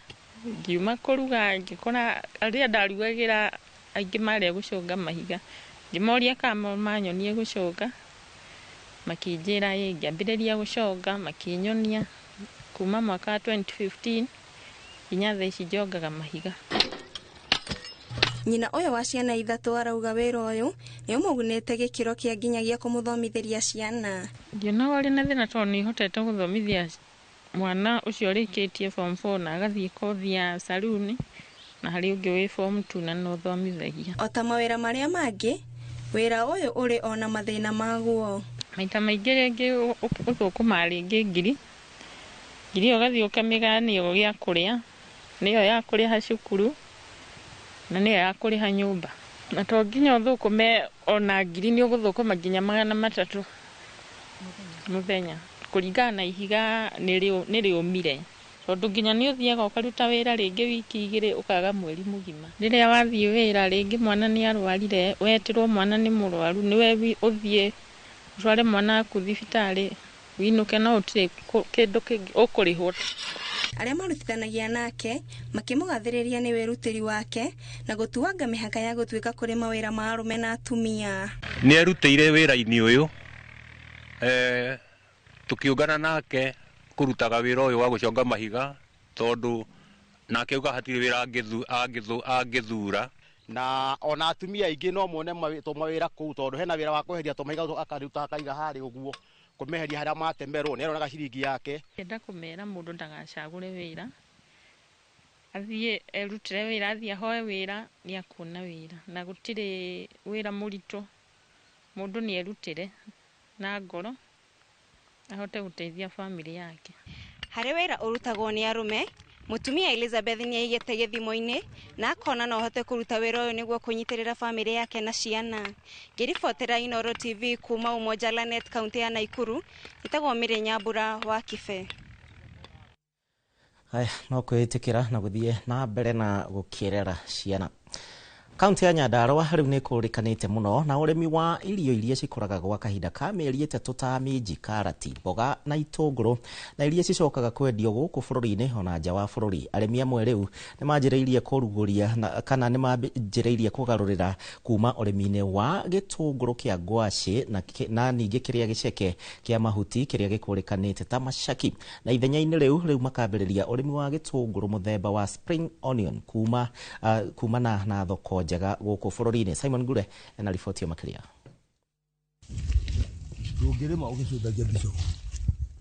ngiuma kũruga ngĩkora arĩa ndarugagĩra aingĩ marĩa gũconga mahiga, ngĩmoria kana manyonie gũconga, Makĩnjĩra ĩ, ngĩambĩrĩria gũconga, makĩnyonia kuma mwaka wa 2015 nginya thaa ici njongaga mahiga. Nyina ũyũ wa ciana 3 arauga wĩra ũyũ nĩ ũmũgunĩte gĩkĩro kĩa nginyagia kũmũthomithĩria ciana. Ndionaga ũrĩ na thĩna tondũ nĩhotete gũthomithia mwana ũcio ũrĩkĩtie form 4 na agathiĩ kothi ya saruni, na harĩ ũngĩ wĩ form 2 na no thomithagia. O ta mawĩra marĩa mangĩ, wĩra ũyũ ũrĩ ona mathĩna maguo. Maita maingĩ rĩngĩ ũthũkũmaga rĩngĩ ngiri ũgathiĩ ũkamĩgaya nĩyo gĩa kũrĩa, nĩyo ya kũrĩha cukuru na nĩyo ya kũrĩha nyũmba. Na to nginya ũthũkũme ona ngiri, nĩ ũgũthũkũma nginya 300 mũthenya kũringana na ihiga nĩ rĩũmire, tondũ nginya nĩ ũthiaga ũkaruta wĩra rĩngĩ wiki 2 ũkaga mweri mũgima. Rĩrĩa wathiĩ wĩra rĩngĩ mwana nĩ arwarire, wetĩrwo mwana nĩ mũrwaru, nĩwe ũthiĩ ũtware mwana waku thibitarĩ winũke, no ũtirĩ kĩndũ kĩngĩ ũkũrĩhwo. Arĩa marutithanagia nake makĩmũgathĩrĩria nĩ wĩrutĩri wake na gũtuanga mĩhaka ya gũtuĩka kũrĩ mawĩra ma arũme na atumia. Nĩ erutĩire wĩra-inĩ ũyũ, tũkĩũngana nake kũrutaga wĩra ũyũ wa gũconga mahiga, tondũ nake auga hatirĩ wĩra angĩthura. Na ona atumia aingĩ no mone mawĩra kũu, tondũ hena wĩra wa kweheria tũmahiga akaruta akaiga harĩa ũguo, kũmeheria harĩa matemerwo nĩ aronaga ciringi yake. Enda kũmera mũndũ ndagacagũre wĩra, athiĩ erutĩre wĩra, athiĩ ahoe wĩra, nĩ akuona wĩra, na gũtirĩ wĩra mũritũ. Mũndũ nĩ erutĩre na ngoro ahote gũteithia bamĩrĩ yake. Harĩ wĩra ũrutagwo nĩ arũme, mũtumia Elizabeth nĩ aigĩte gĩthimo-inĩ na akona no ahote kũruta wĩra ũyũ nĩguo kũnyitĩrĩra bamĩrĩ yake na ciana. Ngĩribotera Inooro TV kuma Umoja Lanet, kaunti ya Nakuru, ĩtagwo Mĩrĩ Nyambura wa Kibe. Haya, no kwĩĩtĩkĩra na gũthiĩ na mbere na gũkĩrera ciana. Kaunti ya Nyandarua rĩu nĩ ĩkũrĩkanĩte mũno na ũrĩmi wa irio iria cikũraga gwa kahinda ka mĩeri 3 ta minji, karati, mboga na itũngũrũ, na iria cicokaga kwendio gũkũ bũrũri-inĩ ona nja wa bũrũri. Arĩmi amwe rĩu nĩ manjĩrĩirie kũrugũria kana nĩ manjĩrĩirie kũgarũrĩra kuma ũrĩmi-inĩ wa gĩtũngũrũ kĩa ngwacĩ na ningĩ kĩrĩa gĩceke kĩa mahuti kĩrĩa gĩkũrĩkanĩte ta macaki, na ithenya-inĩ rĩu makambĩrĩria ũrĩmi wa gĩtũngũrũ mũthemba wa spring onion kumana na thoko njega gũkũ bũrũri-inĩ. Simon Ngure ena riboti makĩria. Ndũngĩrĩma ũgĩcũthagia mbica.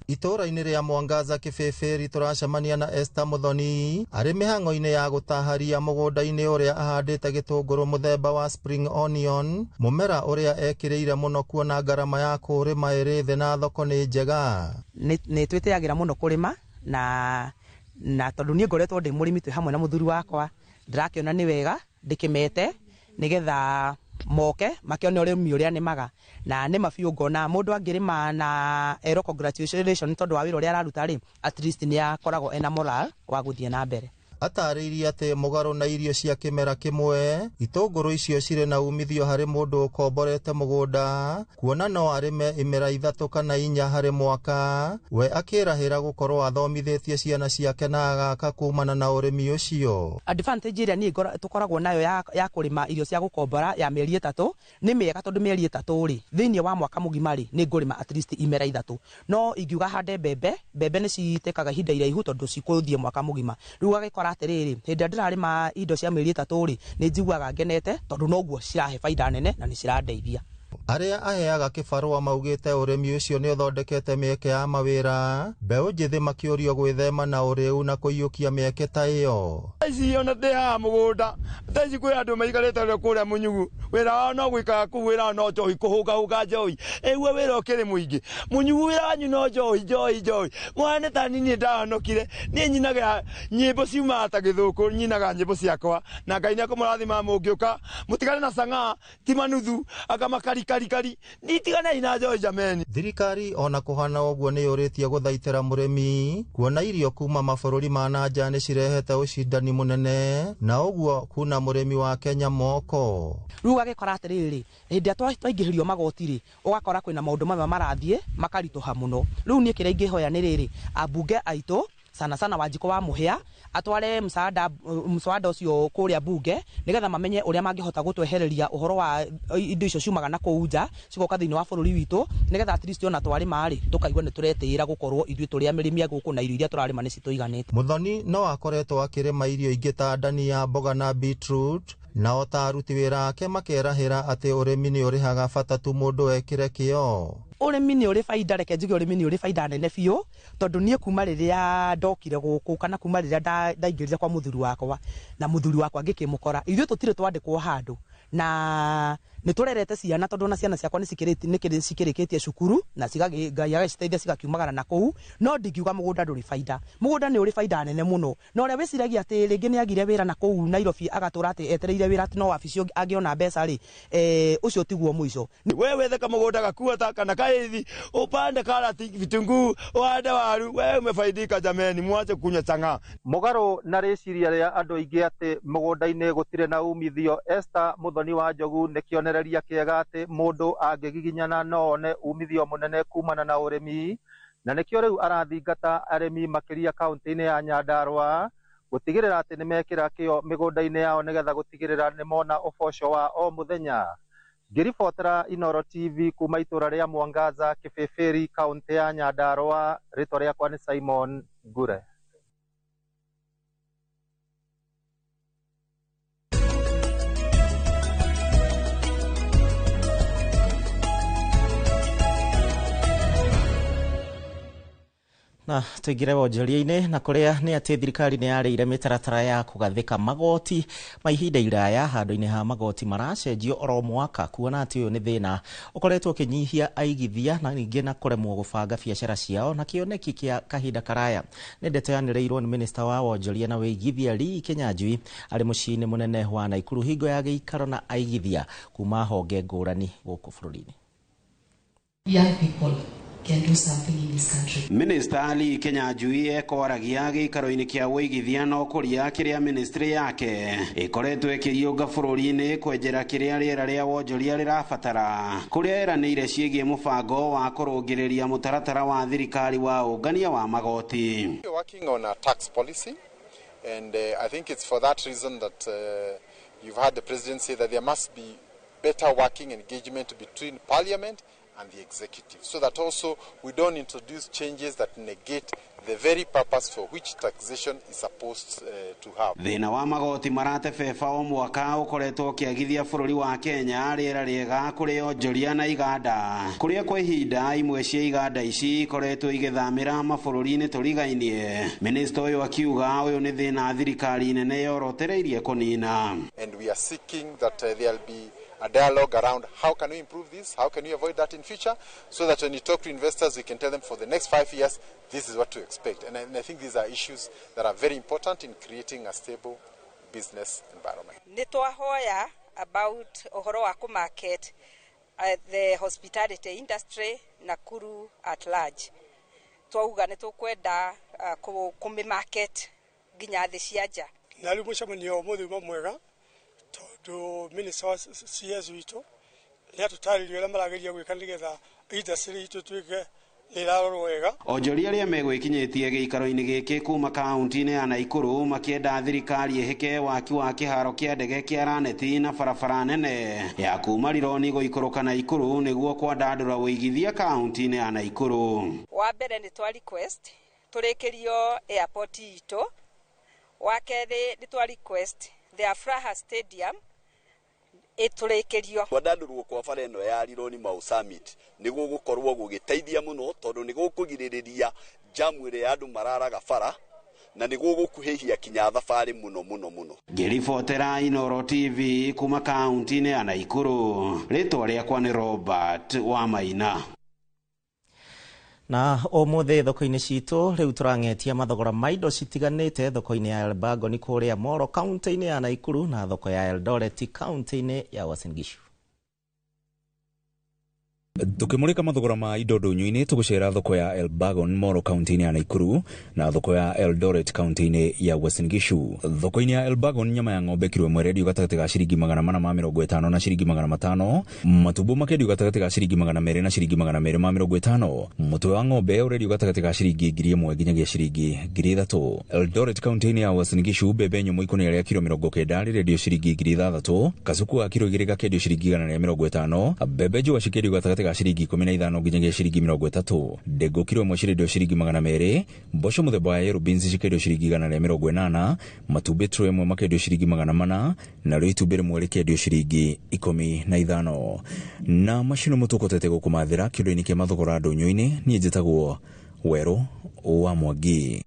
Itũũra-inĩ rĩa Mwangaza Kĩbĩbĩri tũracemania na Esther Muthoni arĩ mĩhang'o-inĩ ya gũtaharia mũgũnda-inĩ ũrĩa ahandĩte gĩtũngũrũ mũthemba wa spring onion, mũmera ũrĩa ekĩrĩire mũno kuona ngarama ya kũũrĩma ĩrĩ thĩ na thoko nĩ njega. Nĩ twĩtĩagĩra mũno kũrĩma na tondũ niĩ ngoretwo ndĩ mũrĩmi twĩ hamwe na mũthuri wakwa, ndĩrakĩona nĩ wega ndĩkĩmete nĩgetha moke makione ũrĩmi ũrĩa nĩmaga, na nĩma biũ ngona mũndũ angĩrĩma na ero congratulations tondũ wa wĩra ũrĩa araruta rĩ, at least nĩ akoragwo ena moral wa gũthiĩ na mbere. Atarĩirie atĩ mũgarũ na irio cia kĩmera kĩmwe, itũngũrũ icio cirĩ na umithio harĩ mũndũ ũkomborete mũgũnda, kuona no arĩme imera 3 kana 4 harĩ mwaka. We akĩrahĩra gũkorwo athomithĩtie ciana ciake na agaka kumana na ũrĩmi ũcio. Advantage ĩrĩa niĩ tũkoragwo nayo ya kũrĩma irio cia gũkombora ya mĩeri 3 nĩ mĩega, tondũ mĩeri 3 rĩ, thĩinĩ wa mwaka mũgima rĩ, nĩ ngũrĩma at least imera 3. No ingiuga hande mbembe, mbembe nĩ citĩkaga ihinda iraihu tondũ cikũthiĩ mwaka mũgima. Rĩu ũgagĩkora atĩrĩrĩ, hĩndĩ ĩrĩa ndĩrarĩma indo cia mĩeri 3 rĩ, nĩ njiguaga ngenete tondũ noguo cirahe baida nene na nĩ cirandeithia. Arĩa aheaga kĩbarũa maugĩte ũrĩmi ũcio nĩ ũthondekete mĩeke ya mawĩra, mbeũ njĩthĩ makĩũrio gwĩthema na ũrĩu na kũiyũkia mĩeke ta ĩyo. Ici ona ndĩ haha mũgũnda, thaa ici kwĩ andũ maikarĩte kũrĩa Mũnyugu, wĩra wao no gũikara kũu, wĩra wao no njohi, kũhũngahũnga njohi. Ĩguo wĩra ũkĩrĩ mũingĩ. Mũnyugu wĩra wanyu no njohi, njohi, njohi. Mwana ta niĩ ndahonokire, niĩ nyinaga nyĩmbo ciumaga ta gĩthũkũ, nyinaga nyĩmbo ciakwa, na Ngai nĩekũmũrathima mũngĩũka, mũtigane na cang'aa, ti manuthu, anga makari kari kari, nitiganei na njohi jameni. Thirikari ona kũhana ũguo nĩ yũrĩtie gũthaitĩra mũrĩmi, kuona irio kuma mabũrũri ma na nja nĩ cirehete ũcindani mũnene, na ũguo kuna mũrĩmi wa Kenya moko. Rĩu ũgagĩkora atĩrĩrĩ, hĩndĩ ĩrĩa twaingĩhĩrio magoti rĩ, ũgakora kwĩna maũndũ mamwe marathiĩ makaritũha mũno. Rĩu niĩ kĩrĩa ingĩhoya nĩ rĩrĩ, ambunge aitũ Sana sana Wanjikũ wa Mũhĩa atware mswada ũcio kũrĩa bunge, nĩgetha mamenye ũrĩa mangĩhota gũtwehereria ũhoro wa indo icio ciumaga na kũu nja cigoka thĩinĩ wa bũrũri witũ, nĩgetha at least ona twarĩma rĩ, tũkaigua nĩ tũretĩĩra gũkorwo ithuĩ tũrĩ arĩmi a gũkũ na irio iria tũrarĩma nĩ citũiganĩte. Muthoni no akoretwo akĩrĩma irio ingĩ ta ndania, mboga na beetroot, nao ta aruti wĩra ake makerahĩra atĩ ũrĩmi nĩ ũrĩhaga bata tu mũndũ ekĩre kĩo. Ũrĩmi nĩ ũrĩ baida, reke njuge ũrĩmi nĩ ũrĩ baida nene biũ, tondũ niĩ kuma rĩrĩa ndokire gũkũ kana kuma rĩrĩa ndaingĩrire kwa mũthuri wakwa na mũthuri wakwa ngĩkĩmũkora, ithuĩ tũtirĩ twandĩkwo handũ na nĩ tũrerete ciana, tondũ ona ciana ciakwa nĩ cikĩrĩkĩtie cukuru na Ngai agaciteithia cigakiumagara na kũu. No ndingiuga mũgũnda ndũrĩ baida, mũgũnda nĩ ũrĩ baida nene mũno, na ũrĩa wĩciragia atĩ rĩngĩ nĩ agire wĩra na kũu Nairobi agatũra atĩ etereire wĩra atĩ no wabici angĩona mbeca rĩ, ũcio tiguo mũico. Wewe wethe kamũgũnda gakuota kana kaithi, upande karati, vitunguu, uhande waru, wewe umefaidika. Jameni, mwache kunywa chang'aa. Mũgarũ na rĩciria rĩa andũ aingĩ atĩ mũgũnda-inĩ gũtirĩ na umithio, Esther Muthoni wa Njogu nĩ kĩonereria kĩega atĩ mũndũ angĩgiginyana no one umithio mũnene kumana na ũrĩmi, na nĩkĩo rĩu arathingata arĩmi makĩria kaunti-inĩ ya Nyandarua gũtigĩrĩra atĩ nĩmekĩra kĩo mĩgũnda-inĩ yao nĩgetha gũtigĩrĩra nĩmona ũboco wa o mũthenya. Ngĩribotera Inooro TV kuma itũra rĩa Mwangaza, Kĩbĩbĩri, kaunti ya Nyandarua, rĩtwa rĩakwa nĩ Simon Ngure. Na tuingire wonjoria-inĩ na kũrĩa nĩ atĩ thirikari nĩ yarĩire mĩtaratara ya kũgathĩka magoti ma ihinda iraya handũ-inĩ ha magoti maracenjio oro mwaka, kuona atĩ ũyũ nĩ thĩna ũkoretwo ũkĩnyihia aigithia na ningĩ na kũremwo gũbanga biacara ciao na kĩoneki kĩa kahinda karaya. Nĩ ndeto yanĩrĩirwo nĩ minista wa wonjoria na wĩigithia Lee Kinyanjui arĩ mũciĩ-inĩ mũnene wa Naikuru hingo ya gĩikaro na aigithia kuma honge ngũrani gũkũ bũrũri-inĩ. Young people can do something in this country. Minister Lee Kinyanjui ekwaragia gĩikaro-inĩ kĩa wĩigithia na ũkũria kĩrĩa ministry yake ĩkoretwo ĩkĩriũnga bũrũri-inĩ kwenjera kĩrĩa rĩera rĩa wonjoria rĩrabatara, kũrĩa eranĩire ciĩgiĩ mũbango wa kũrũngĩrĩria mũtaratara wa thirikari wa ũngania wa magoti. We're working on a tax policy, and I think it's for that reason that you've heard the president say that there must be better working engagement between parliament and the executive, so that also we don't introduce changes that negate the very purpose for which taxation is supposed to have. Thĩna wa magoti maratebeba o mwaka ũkoretwo ũkĩagithia bũrũri wa Kenya rĩera rĩega kũrĩ onjoria na iganda, kũrĩa kwa ihinda imwe cia iganda ici ikoretwo igĩthamĩra mabũrũri-inĩ tũrigainie. Minista ũyũ akiuga ũyũ nĩ thĩna thirikari nene yorotereirie kũnina. And we are seeking that there will be a dialogue around how can we improve this, how can we avoid that in future, so that when you talk to investors, we can tell them for the next 5 years, this is what to expect. And I think these are issues that are very important in creating a stable business environment. Nitwahoya about ũhoro wa kũmarket the hospitality industry Nakuru at large. Twauga nĩtũkwenda kũmĩmarket nginya thĩ cia nja. Na rĩu mũcemanio ũmũthĩ uma mwega tondũ minister wa CS witũ nĩ atũtarĩria ũrĩa marageria gwĩka nĩgetha industry itũ ĩtuĩke nĩ ĩrarorwo wega. Onjoria arĩa megwĩkinyĩtie gĩikaro-inĩ gĩkĩ kuma kaunti-inĩ ya Naikuru makĩenda thirikari ĩhĩke waki wa kĩharo kĩa ndege kĩa Raneti na barabara nene ya kuma Rironi gũikũrũka Naikuru nĩguo kwandandũra wĩigithia kaunti-inĩ ya Naikuru. Wa mbere nĩ twa request tũrĩkĩrio airport itũ, wa kerĩ nĩ twa request the Afraha Stadium ĩtũrĩkĩrio. Kwandandũrwo kwa bara ĩno ya Rironi Mau Summit nĩ gũgũkorwo gũgĩteithia mũno tondũ nĩ gũkũgirĩrĩria jamu ĩrĩa andũ mararaga bara na nĩ gũgũkuhĩhia kinya thabarĩ mũno mũno mũno. Ngĩribotera Inooro TV kuma kaunti-inĩ ya Naikuru, rĩtwa rĩakwa nĩ Robert Wamaina. Na ũmũthĩ thoko-inĩ citũ rĩu tũrang'etia mathogora ma indo citiganĩte thoko-inĩ ya Elbagon kũrĩa Moro kaunti-inĩ ya Naikuru na thoko ya Eldoret kaunti-inĩ ya Uasin Gishu. Tukimurika mathogora ma indo ndũnyũ-inĩ, tũgũcera thoko ya Elbagon Moro kaunti-inĩ ya Nakuru na thoko ya Eldoret kaunti-inĩ ya Uasin Gishu. Thoko-inĩ ya Elbagon, nyama ya ng'ombe kiro ĩmwe ĩrendio gatagatĩ ga ciringi 450 na ciringi 500, matumbo makendio gatagatĩ ga ciringi 200 na ciringi 250, mũtwe wa ng'ombe ũrendio gatagatĩ ga ciringi 1000 nginyagia ciringi 3000. Eldoret kaunti-inĩ ya Uasin Gishu, mbembe nyũmũ ikũnia rĩa kiro 90 rĩrendio ciringi 6000, kacuku ga kiro 2 gakendio ciringi 150, mbembe njũa cikendio gatagatĩ ga ciringi 15 nginyagia ciringi 30, ndengũ kiro ĩmwe cirendio ciringi 200, mboco mũthemba wa yellow beans cikendio ciringi 180, matumbĩ tray ĩmwe makendio ciringi 400, narĩo itumbĩ rĩmwe rĩkendio ciringi 15. Na macio nĩmo tũkũtete gũkũmathĩra kĩũndũ-inĩ kĩa mathogora ndũnyũ-inĩ. Niĩ njĩtagwo Werũ wa Mwangi.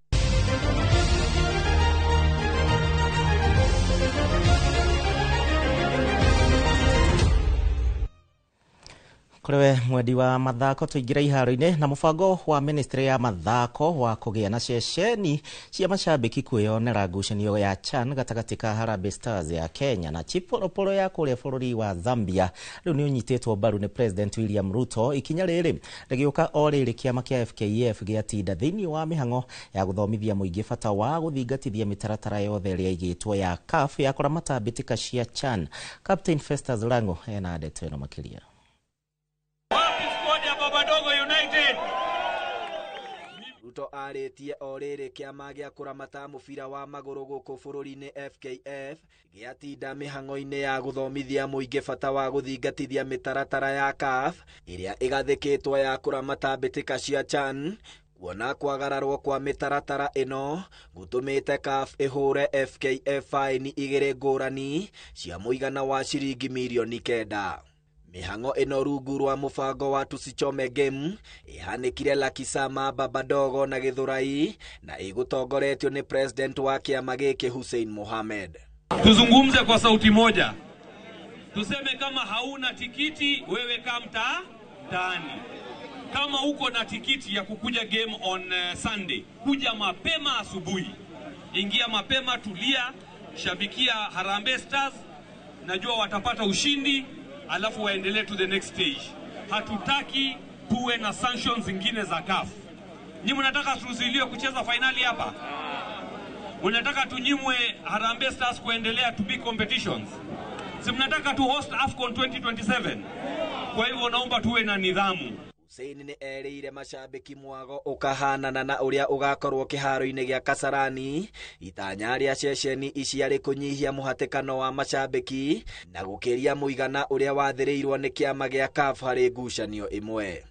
Kũrĩ we mwendi wa mathako, tũingĩre iharo-inĩ na mũbango wa ministry ya mathako wa kũgĩa na ceceni cia macambĩki kwĩyonera ngucanio ya CHAN gatagatĩ ka Harambee Stars ya Kenya na Chipolopolo ya kũrĩa bũrũri wa Zambia rĩu nĩ ũnyitĩtwo mbaru nĩ President William Ruto. Ikinya rĩrĩ rĩgĩũka o rĩrĩ kĩama kĩa FKF gĩatinda thĩinĩ wa mĩhang'o ya gũthomithia mũingĩ bata wa gũthingatithia mĩtaratara yothe ĩrĩa ĩigĩtwo ya CAF ya kũramata mbĩtĩka cia CHAN. Captain Festus Lango ena ndeto ĩno makĩria. Ruto arĩtie o rĩrĩ kĩama gĩa kũramata mũbira wa magũrũ gũkũ bũrũri-inĩ FKF gĩatinda mĩhang'o-inĩ ya gũthomithia mũingĩ bata wa gũthingatithia mĩtaratara ya CAF ĩrĩa ĩgathĩkĩtwo ya kũramata mbĩtĩka cia CHAN, kuona kwagararwo kwa mĩtaratara ĩno gũtũmĩte CAF ĩhũre FKF faini 2 ngũrani cia mũigana wa ciringi mirioni 9. Mĩhang'o ĩno rungu rwa mũbango wa Tusichome Game ĩhanĩkire Lakisama Babadogo na Githurai na ĩgũtongoretio nĩ president wa kĩama gĩkĩ Hussein Mohamed. Tuzungumze kwa sauti moja, tuseme kama hauna tikiti wewe kaa mtaani. Kama uko na tikiti ya kukuja game on Sunday, kuja mapema asubuhi, ingia mapema, tulia, shabikia Harambee Stars, najua watapata ushindi, alafu waendelee to the next stage. Hatutaki tuwe na sanctions zingine za CAF. Nyinyi mnataka tuzuiliwe kucheza finali hapa? Mnataka tunyimwe Harambee Stars kuendelea to big competitions? Si mnataka tu host AFCON 2027? Kwa hivyo naomba tuwe na nidhamu. Hussein nĩ erĩire macambĩki mwago ũkahanana na ũrĩa ũgakorwo kĩharo-inĩ gĩa Kasarani. Itanya rĩa ceceni ici arĩ kũnyihia mũhatĩkano wa macambĩki na gũkĩria mũigana ũrĩa wathĩrĩirwo nĩ kĩama gĩa CAF harĩ ngucanio ĩmwe.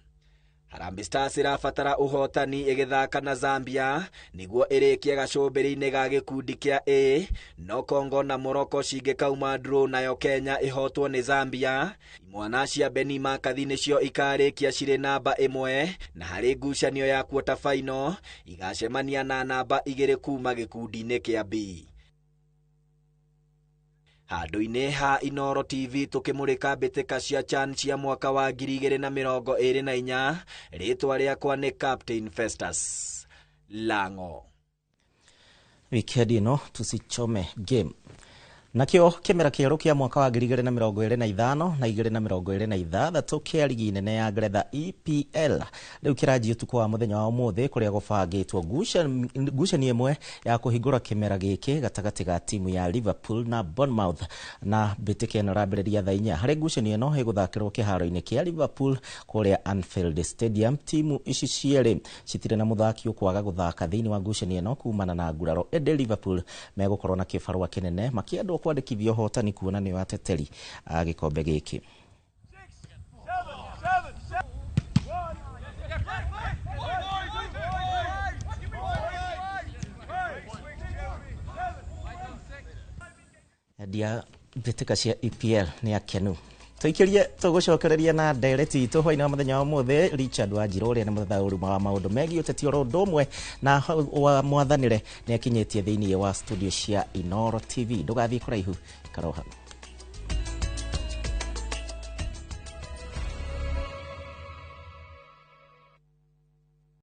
Harambee Stars ĩrabatara ũhotani ĩgĩthaka na Zambia nĩguo ĩrĩkie gacũmbĩrĩ-inĩ ga gĩkundi kĩa A, no Congo na Morocco cingĩkauma draw nayo Kenya ĩhotwo nĩ Zambia. Imwana cia Beni Makathi nĩcio ikarĩkia cirĩ namba 1 na harĩ ngucanio ya quarter final igacemania na namba 2 kuma gĩkundi-inĩ kĩa B. Handũ-inĩ ha Inooro TV tũkĩmũrĩka mbĩtĩka cia CHAN cia mwaka wa 2024, rĩtwa rĩakwa nĩ Captain Festus Lango. Weekend ĩno tusichome game. Nakĩo kĩmera kĩerũ kĩa mwaka wa 2025 na 2026 kĩa ligi nene ya Ngeretha EPL rĩu kĩranjia ũtukũ wa mũthenya wa ũmũthĩ, kũrĩa gũbangĩtwo ngucanio ĩmwe ya kũhingũra kĩmera gĩkĩ gatagatĩ ga timu ya Liverpool na Bournemouth, na mbĩtĩka ĩno ĩrambĩrĩria thaa 4. Harĩ ngucanio ĩno ĩgũthakĩrwo kĩharo-inĩ kĩa Liverpool kũrĩa Anfield Stadium. Timu ici cierĩ citirĩ na mũthaki ũkwaga gũthaka thĩinĩ wa ngucanio ĩno kumana na nguraro, ĩndĩ Liverpool megũkorwo na kĩbarũa kĩnene makĩendwo kwandĩkithia ũhotani kuona nĩo ateteri a gĩkombe gĩkĩ. Endia mbĩtĩka cia EPL nĩ akenu. Tũikĩrie tũgũcokereria na ndereti itũ hwainĩ wa mũthenya wa ũmũthĩ. Richard Wanjirũ ũrĩa nĩ mũthathaũri wa maũndũ megiĩ ũteti oro ũndũ ũmwe na wa mwathanĩre nĩ akinyĩtie thĩinĩ wa studio cia Inooro TV. Ndũgathiĩ kũraihu, ikara o hau.